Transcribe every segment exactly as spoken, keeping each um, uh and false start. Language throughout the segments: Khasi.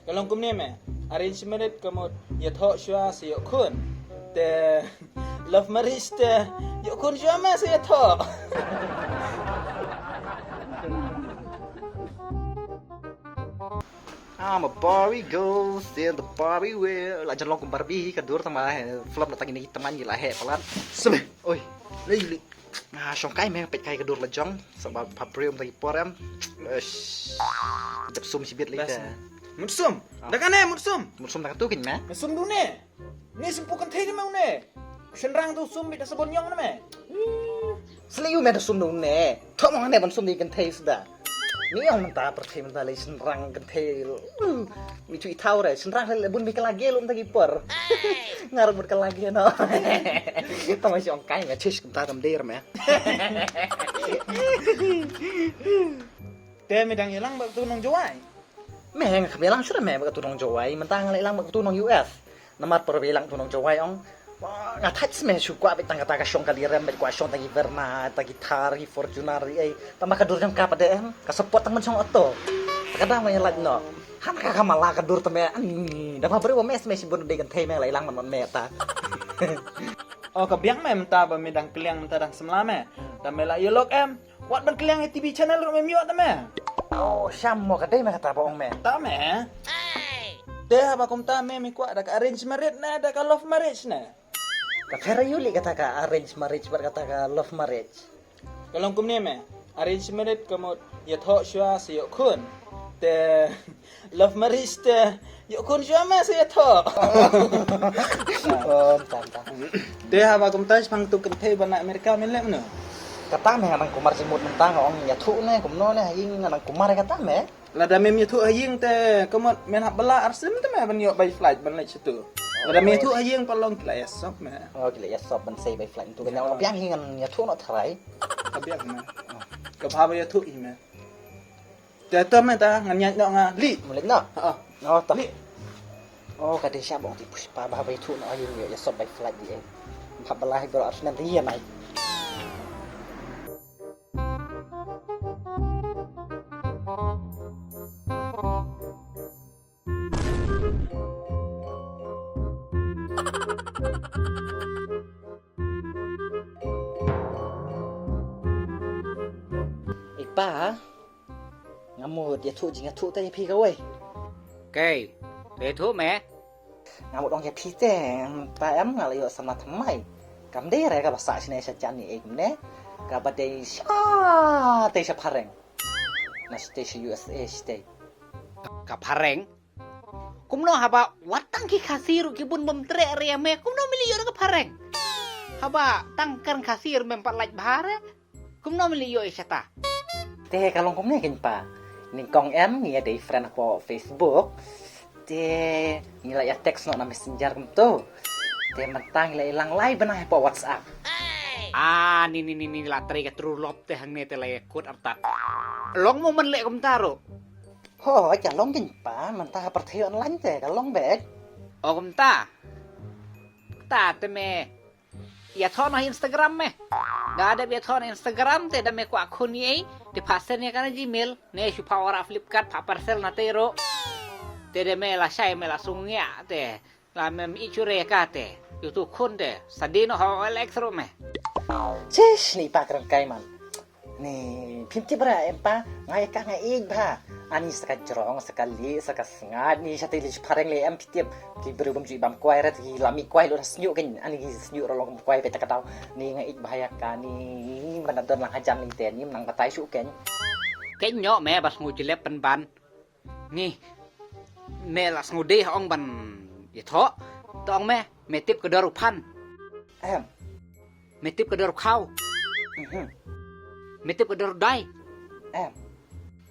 Ka long kumne me, arranged marriage ka mut ïathoh shuwa sa ïoh khun. Te love marriage te ïoh khun shuwa me sa ïathoh. I'm a Barbie girl, still the Barbie world. La jan long kum Barbie ka dur tang ma, eh, flop na tang ini teman gila he palat. Sebe, oi, lei lei. Ah, shong kai me peit kai ka dur la jong. Sa ba pha prium tang i por em. Eish. Dep sum shibit lei. Bas te. Mut sum. Ah. Da kane mut sum. Mut sum da katu kin me. Mut sum du ne. Ni sum pu kan thei ni me une. Shynrang tu sum bit da sabon yong na me. Sli u me da sum du ne. Thok mo ne ban sum di kan thei suda. Ni ong mynta pyrthei mynta lei shynrang kan thei. Mi tu i thau re shynrang le bun mi ka lage lum ta ki por. Ngar bun ka lage no. Tama si ong kai me chish kan ta tam der me. Te me dang ilang ba tu nong Jowai. Me nga kham ïalang shuh me ba ka tu nong Jowai, mynta nga la ïalang ba ka tu nong U S. Namar por ba ïalang tu nong Jowai ong. Wah, nga thait me shu kwah beit tang kata ka shong ka lirem beit kwah shong tang i Verna, tang i Thar, i Fortuner, i ei. Tang ba ka dur jong ka pat de em, ka support tang man shong auto. Ta ka dang ma ïa lait noh. Han ka ka mala ka dur te me ani. Da ba breu me me shi bun de kan thei me la ïalang man man me ta. Oh, ka biang me mynta ba me dang kliang mynta dang samla me. Ta me la ïa lok em. Wat ban kliang ïa T V channel ruh mem ïoh ta me. Oh, sham mo ka dei me kata ba ong me. Ta me. Te haba kumta me me kwah da ka arrange marriage ne da ka love marriage ne. Ka pher aïu lei kata ka arrange marriage bad kata ka love marriage. Ka long kumne me. Arrange marriage ka mut ïathoh shuwa sa ïoh khun. Te love marriage te ïoh khun shuwa me sa ïathoh. Oh, tang tang. Te haba kumta shipang tu kan thei ban na America me leh mano. Kata me nga nang kumar jingmut mynta nga ong ïathuh ne kumno ne ha ïing nga nang kumar kata me. Lada mem ïathuh ha ïing te ka mut men hap bylla arsim te me ban ïoh bai flight ban leit shatu. Lada mem ïathuh ha ïing pat long ki la ïasop me. Oh, ki la ïasop ban sei bai flight tu. Ka biang hi ngan ïathuh noh tharai. Ka biang me. Ka bha ba ïathuh hi me. Te to me ta ngan ïaid noh nga li. Mem leit noh. Ha. Oh, to. Li. Oh, ka dei sha bong ti Pushpa ba ba ïathuh noh ha ïing ïoh ïasop bai flight di eh. Hap bylla hi bro arsim te ïa nai. Ipa, nga mut ïathuh jingïathuh te ïa phi kawei. Kei, te ïathuh me. Nga mut ong ïa phi te, ta em nga la ïoh samla thymmai. Kam dei re kaba sah shane sha jan ni ei kumne. Kaba dei sha te sha phareng. Na shatei sha U S A shatei. Ka phareng? Kumno haba wat tang ki Khasi ruh ki bun bym treh re ïa me, kumno me leh ïoh ka phareng? Haba tang kren Khasi ruh mem pat lait bha re. Kumno me leh ïoh ïa shata? Te ka long kumne kein pa. Nyngkong em ngi ïa dei friend hapoh Facebook. Te ngi la ïa text noh na Messenger kumto. Te mynta ngi la ïa lang lai bnai hapoh WhatsApp. Ah, ni ni ni ni la trei ka true love te hangne te la ïa kut artat. Long mo man leh kumta ruh. Ho, ka long kein pa, mynta ha pyrthei online te ka long beit. O kumta. Ta te me ïathoh na Instagram me. Nga dep ïathoh na Instagram te da me kwah khun ïa i, te phah send ïa ka na Gmail, ne shu phah wanrah Flipkart, phah parcel na te ruh. Te da me la shai me la sngew ngiah te. La mem ïeit shuh re ïa ka te. Ïoh tu khun te. Sa dei noh ha O L X ruh me. Chish, ni pa kren kai man. Ni phim tip re em pa, nga ïa ka nga ïeit bha. Ani sa ka jrong, sa ka lieh, sa ka sngat, ni shatei lei phareng lei em phi tip. Ki briew bym ju bam kwai re, ki la mih kwai lut ha shñiuh kein, ani ki shñiuh ruh long kum kwai beit ta ka daw. Ni nga ïeit bha ïa ka ni, ban da don lang hajan lei te, ni ym nang batai shuh kein. Kein ïoh me ba sngew jlep pynban. Ni, me la sngew dei ha ong ban ïathoh. To ong me, me tip ka dor u phan. Em. Me tip ka dor u khaw. Mhm. Me tip ka dor u dai. Em.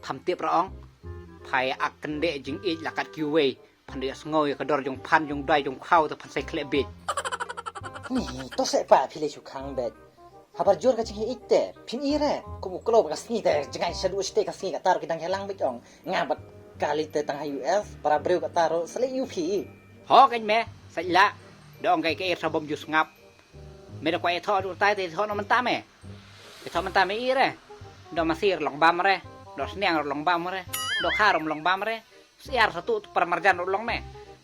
Pham tip ra ong. Phai ak kyndeh jingïeit la kat kiwei. Phan dei sngew ïa ka dor jong phan jong dai jong khaw te phan sai khleh beit. Ni, to seh pa phi lei shu khang beit. Habar jur ka jingïeit te, phin i re. Kum u kloi ba ka sngi te, jngai shaduh shatei ka sngi kata ruh ki dang ïalang beit ong. Nga bad ka lei te tang ha U S, para briew kata ruh, sa lei ïa phi. Ho kein me, sa la. Da ong kai ka ir sa bym ju sngap. Me da kwah ïathoh duh tai te ïathoh noh mynta me. Ïathoh mynta me i re. Da masi ruh long bam re. Da sniang ruh long bam re. Da kha ruh long bam re. Siar satu tu para marjan ruh long me.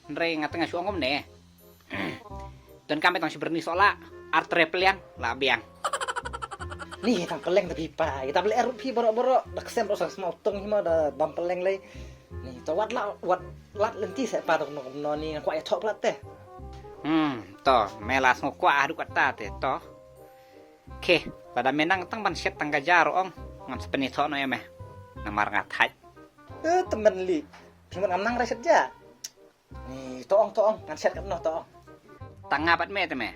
Hynrei nga tang shu ong kumne. Don kam tang shi berni sola. Ar tre peliang la biang. Ni tang peleng tapi pa. Kita beli ruh phi borok-borok. Dak sem ruh sang semau tong hima da bam peleng lei. Ni to wat la wat lat lenti se pa tong no ni nga kwai thok plat te. Hmm, to me la sngo kwah haduh kata te to. Kheh, lada me nang tang ban shet tang ka jar ong. Ngam sepeni thok no ya me. Namar nga thait. Eh, temen li. Temen ngam nang ra shet ja. Ni to ong to ong ngan shet kat no to ong. Tang nga bat me te me.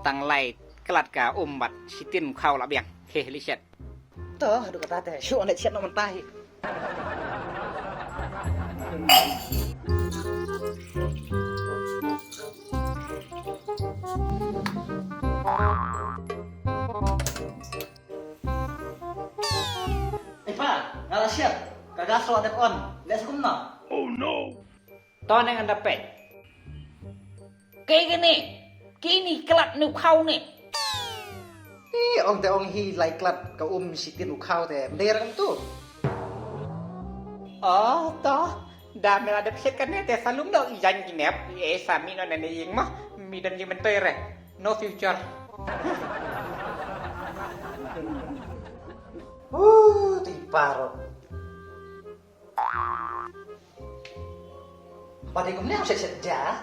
Tang lai klat ka um bat shitin khaw la biang. Kheh li shet. To haduh kata te shu ong shet no mentah hi. Ipa, nga la shet. Ka gas ro dep on. Dep sekum no. Oh no. To ne ngan da peit. Kei kini, kini klat nu khaw ni. Ni ong te ong hi lai klat ka um shitin u khaw te. Mdei rang tu. Oh, to. Da me la dep shet kane te salum dok i jan kinep. E sami no nane ying mah. Mi don ying mentoi re. No future. Uh, ti paro. Ba dei kumne shet shet ja.